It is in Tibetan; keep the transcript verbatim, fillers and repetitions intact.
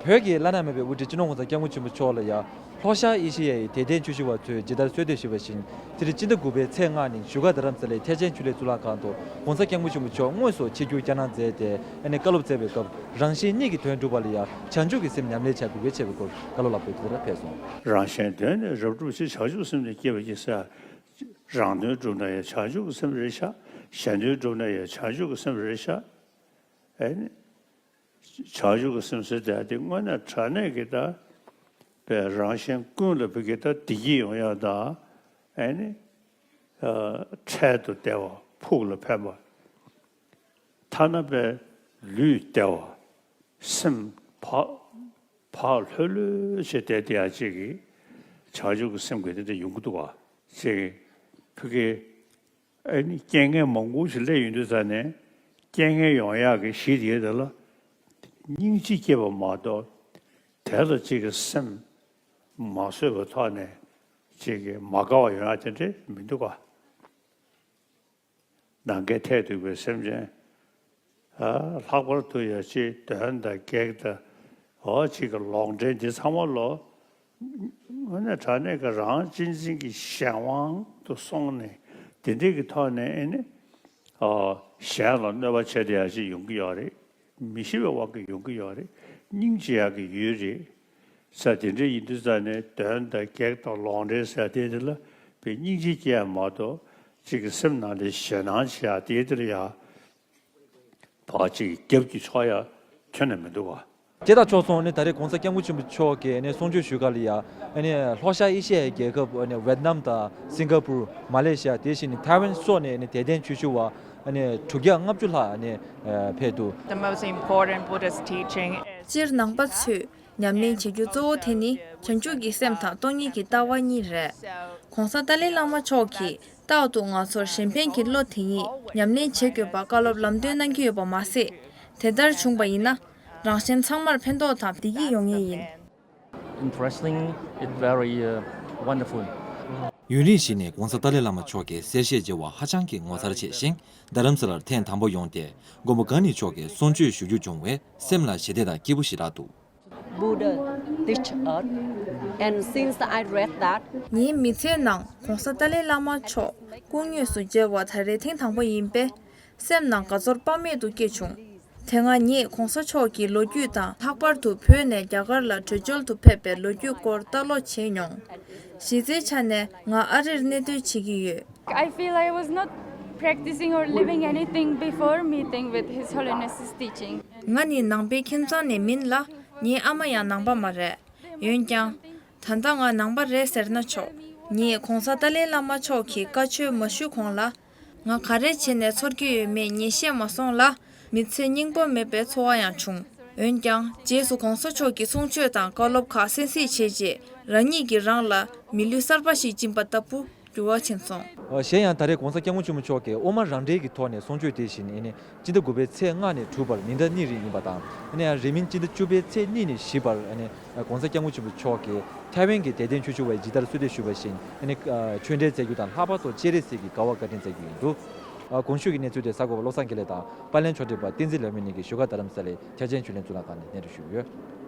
བོད་ཀྱི་བླ་ན་མེད་པའི་དབུ་ཁྲིད་སྤྱི་ནོར་༸གོང་ས་༸སྐྱབས་མགོན་ཆེན་པོ་མཆོག་ལ་ཡང་ལྷོ་ཤར་ཨེ་ཤེ་ཡའི་དད་ལྡན་ཆོས་ཞུ་བ་ཚོས་ཇི་ལྟར་གསོལ་འདེབས་ཞུས་པ་བཞིན། སྤྱི་ཟླ་བཅུ་པའི་ཚེས་ལྔ་ཉིན་བཞུགས་སྒར་རྡ་རམ་ས་ལའི་ཐེག་ཆེན་ཆོས་གླིང་གཙུག་ལག་ཁང་དུ་༸གོང་ས་༸སྐྱབས་མགོན་ཆེན་པོ་མཆོག་དངོས་སུ་ཆིབས་བསྒྱུར་བསྐྱངས་གནང་མཛད་དེ། ཨ་ནི་བཀའ་སློབ་སྩལ་བའི་སྐབས། རང་གཞན་གཉིས་ཀྱི་དོན་སྒྲུབ་པ་ལ་ཡང་བྱང་ཆུབ་ཀྱི་སེམས་ཉམས་ལེན་བྱ་དགོས་པའི་བྱ་བའི་སྐོར་བཀའ་སློབ་ལ་ཕེབས་ཏེ་ཕེབས་སོང་། རང་གཞན་དོན་ནི་རབ་བསྒྲུབ་ཕྱིར། བྱང་ཆུབ་སེམས་ནི་བསྐྱེད་པར་བགྱི་ཟེར། རང་དོན་སྒྲུབ་ན་ཡང་བྱང་ཆུབ་ཀྱི་སེམས་རེད་ཤག་གཞན་དོན་སྒྲུབ་ན་ཡང་བྱང་ཆུབ་ཀྱི་སེམས་རེད་ཤག་ཨེ་ནི། བྱང་ཆུབ་ཀྱི་སེམས་ཟེར་དེ་དེ་དངོས་གནས་དྲང་གནས་ཀྱི་ད། པའི་རང་གཞན་ཀུན་ལ་བུ་གའི་ད་བདེ་སྐྱིད་ཡོང་ཡག་དང་། ཨེ་ནི། འཕྲལ་དུ་བདེ་བ་ཕུགས་ལ་ཕན་པ། ཐ་ན་པའི་ལུས་བདེ་བ། སེམས་བག་བག་ལྷོད་ལྷོད་བྱས་བསྡད་དེ་ཡག་ཅིག་གི་བྱང་ཆུབ་ཀྱི་སེམས་ཀྱི་དེ་འདྲ་ཡོང་གི་འདུག་ག་ཅིག་བུ་གའི། ཨེ་ནི་རྐྱེན་ངན་མང་པོ་ཞིག་སླེབས་ཡོང་དུས་ཙ་ནས། རྐྱེན་ངན་ཡོང་ཡག་གི་གཞི་དེ་དེ་ལ་སྙིང་རྗེ་སྐྱེས་པ་མ་གཏོགས། དེ་ལ་གཅིག་གི་སེམས་མ་བཟོད་པའི་ཐོག་ནས་གཅིག་གི་མ་དགའ་བ་ཡོང་ཡག་དེ་འདྲ་མི་འདུག་ག་ནམ་མཁའི་མཐས་གཏུགས་པའི་སེམས་ཅན། ལྷག་པར་དུ་ཡང་ཅིག་གདོན་དང་བགེགས་དང་། འོ་ཅིག་གི་ལོག་འདྲེན་འདི་ཚང་མ་ལོ། དངོས་གནས་དྲང་གནས་ཀྱི་རང་གཅེས་འཛིན་གྱི་གཞན་དབང་དུ་སོང་ནས། དེ་འདྲའི་གི་ཐོག་ནས་ཨེ་ནི། གཞན་ལ་གནོད་པ་བྱས་ཏེ་ཡག་ཅིག་ཡོང་གི་ཡོད་རེད། མི་ཤི་བའི་དབང་གིས་ཡོང་གི་ཡོད་རེད། སྙིང་རྗེ་ཡག་གི་ཡུལ་རེད། ས་དེ་འདྲ་ཡིན་དུས་ཙ་ནས་གདོན་དང་བགེགས་དང་ལོག་འདྲེན་ཟེར་དེ་དེ་ལ་པའི་སྙིང་རྗེ་སྐྱེ་ཡག་མ་གཏོགས། གཅིག་གི་སེམས་ནང་ལ་ཞེད་སྣང་བྱེད་ཡག་དེ་དེ་ལ་ཡག་བག་ཅིག་རྒྱབ་ཀྱི་ཆོག་ཡག་ཁྱོན་ནས་མི་འདུག་ག་སྐྱེ་ཐག་ཆོད་སོང་། ཨ་ནི་ད་རེས་༸གོང་ས་༸སྐྱབས་མགོན་ཆེན་པོ་མཆོག་གིས་ཨ་ནི་གསུང་ཆོས་ཞུས་སྐབས་ལ་ཡ། ཨ་ནི་ལྷོ་ཤར་ཨེ་ཤི་ཡའི་རྒྱལ་ཁབ་ཨ་ནི་ཝེད་ནམ་དང་སིང་ག་པུར། མ་ལེ་ཤི་ཡ། དེ་བཞིན་ཐའེ་ཝན་སོགས་ནས་ཨ་ནི་དད་ལྡན་ཆོས་ཞུ་བ་ཨ་ནི་དྲུག་བརྒྱ་ལྔ་བཅུ་ལྷག་ཨ་ནི་ཕེབས་འདུག The most important Buddhist teaching is སྤྱིར་ནང་པ་ཚོས་ཉམས་ལེན་བྱེད་རྒྱུ་གཙོ་བོ་དེ་ནི་བྱང་ཆུབ་ཀྱི་སེམས་དང་སྟོང་ཉིད་ཀྱི་ལྟ་བ་གཉིས་རེད། ༸གོང་ས་ཏཱ་ལའི་བླ་མ་མཆོག་གིས་རྟག་ཏུ་ང་ཚོར་གཞན་ཕན་གྱི་བློ་དེ་ཉིད་ཉམས་ལེན་བྱེད་དགོས་པ་བཀའ་སློབ་ལམ་སྟོན་གནང་གི་ཡོད་པ་མ་ཟད། དེ་ལྟར་བྱུང་བ་ཡིན་ན། རང་གཞན་ཚང་མར་ཕན་ཐོགས་དང་བདེ་སྐྱིད་ཡོང་ངེས་ཡིན། Interesting, it's very, uh, wonderful. ཡུན་རིང་ཞིག་ནས་༸གོང་ས་ཏཱ་ལའི་བླ་མ་མཆོག་གིས་གསལ་བཤད་བྱས་པ་ཧ་ཅང་གི་ངོ་མཚར་ཆེ་ཞིང་། རྡ་རམ་ས་ལར་ཐེངས་དང་པོ་ཡོང་སྟེ་མགོན་པོ་གང་ཉིད་མཆོག་གིས་གསུང་ཆོས་ཞུ་རྒྱུ་བྱུང་བས་སེམས་ལ་ཞི་བདེ་དང་སྐྱིད་པོ་ཞེ་དྲག་འདུག Buddha teach us, and since I read that, ངའི་མི་ཚེའི་ནང་༸གོང་ས་ཏཱ་ལའི་བླ་མ་མཆོག་སྐུ་དངོས་སུ་མཇལ་བ་ད་རེས་ཐེངས་དང་པོ་ཡིན་པས། སེམས་ནང་དགའ་ཚོར་དཔག་མེད་དུ་སྐྱེས་བྱུང་། དེ་སྔ་ངས་༸གོང་ས་མཆོག་གི་ལོ་རྒྱུས་དང་། ལྷག་པར་དུ་བོད་ནས་རྒྱ་གར་ལ་བྲོས་བྱོལ་དུ་ཕེབས་པའི་ལོ་རྒྱུས་སྐོར་ལྟ་ཀློག་བྱས་མྱོང་། གཞི་རྩའི་ཆ་ནས་ང་ཨ་རིར་གནས་སྡོད་བྱེད་ཀྱི་ཡོད། I feel I was not practicing or living anything before meeting with His Holiness's teaching. ང་ནི་ནང་པའི་ཁྱིམ་ཚང་ནས་མིན་ལ། ངའི་ཨ་མ་ཡང་ནང་པ་མ་རེད། འོན་ཀྱང་། ད་ལྟ་ང་ནང་པ་རེད་ཟེར་ན་ཆོག་ངས་༸གོང་ས་ཏཱ་ལའི་བླ་མ་མཆོག་གི་བཀའ་ཆོས་མ་ཞུས་གོང་ལ། ང་ག་རེ་བྱས་ནས་ཚོར་གྱི་ཡོད་མེད་ངས་ཤེས་མ་སོང་ལ། མི་ཚེ་སྙིང་པོ་མེད་པའི་ཚོར་བ་ཡང་བྱུང་། འོན་ཀྱང་། རྗེས་སུ་༸གོང་ས་མཆོག་གི་གསུང་ཆོས་དང་བཀའ་སློབ་ཁག་གསན་གཟིགས་བྱས་རྗེས། རང་ཉིད་ཀྱིས་རང་ལ་མི་ལུས་གསར་པ་ཞིག་སྦྱིན་པ་ལྟ་བུ་འགྱུར་བ་ཕྱིན་སོང་། གཞན་ཡང་། ད་རེས་༸གོང་ས་༸སྐྱབས་མགོན་ཆེན་པོ་མཆོག་གིས་དབུ་མ་རང་འགྲེལ་གྱི་ཐོག་ནས་གསུང་ཆོས་དེ་བཞིན་ཨ་ནི། སྤྱི་ཟླ་དགུ་པའི་ཚེས་ལྔ་ནས་དྲུག་བར་ཉིན་གྲངས་གཉིས་རིང་ཡིན་པ་དང་། ཨ་ནི་ཡང་རིང་མིན་སྤྱི་ཟླ་བཅུ་པའི་ཚེས་གཉིས་ནས་བཞི་བར་ཨ་ནི་༸གོང་ས་༸སྐྱབས་མགོན་ཆེན་པོ་མཆོག་གིས་ཐའེ་ཝན་གྱི་དད་ལྡན་ཆོས་ཞུ་བས་ཇི་ལྟར་གསོལ་འདེབས་ཞུས་པ་བཞིན་ཨ་ནི་ཆོས་འབྲེལ་མཛད་རྒྱུ་དང་། ལྷག་པར་དུ་སྤྱན་རས་གཟིགས་ཀྱི་དགའ་བ་བཀའ་དྲིན་སྩལ་རྒྱུ་ཡིན་འདུག་གོང་ཞུས་ཀྱི་གནས་ཚུལ་དེ་གསར་འགོད་པ་བློ་བཟང་དགེ་ལེགས་དང་། པར་ལེན་ཕྱོགས་སྒྲིག་པ་བསྟན་འཛིན་ལྷ་མོ་གཉིས་ཀྱིས་བཞུགས་སྒར་རྡ་རམ་ས་ལའི་ཐེག་ཆེན་ཆོས་གླིང་གཙུག་ལག་ཁང་ནས་སྙན་སྒྲོན་ཞུས་ཡོད།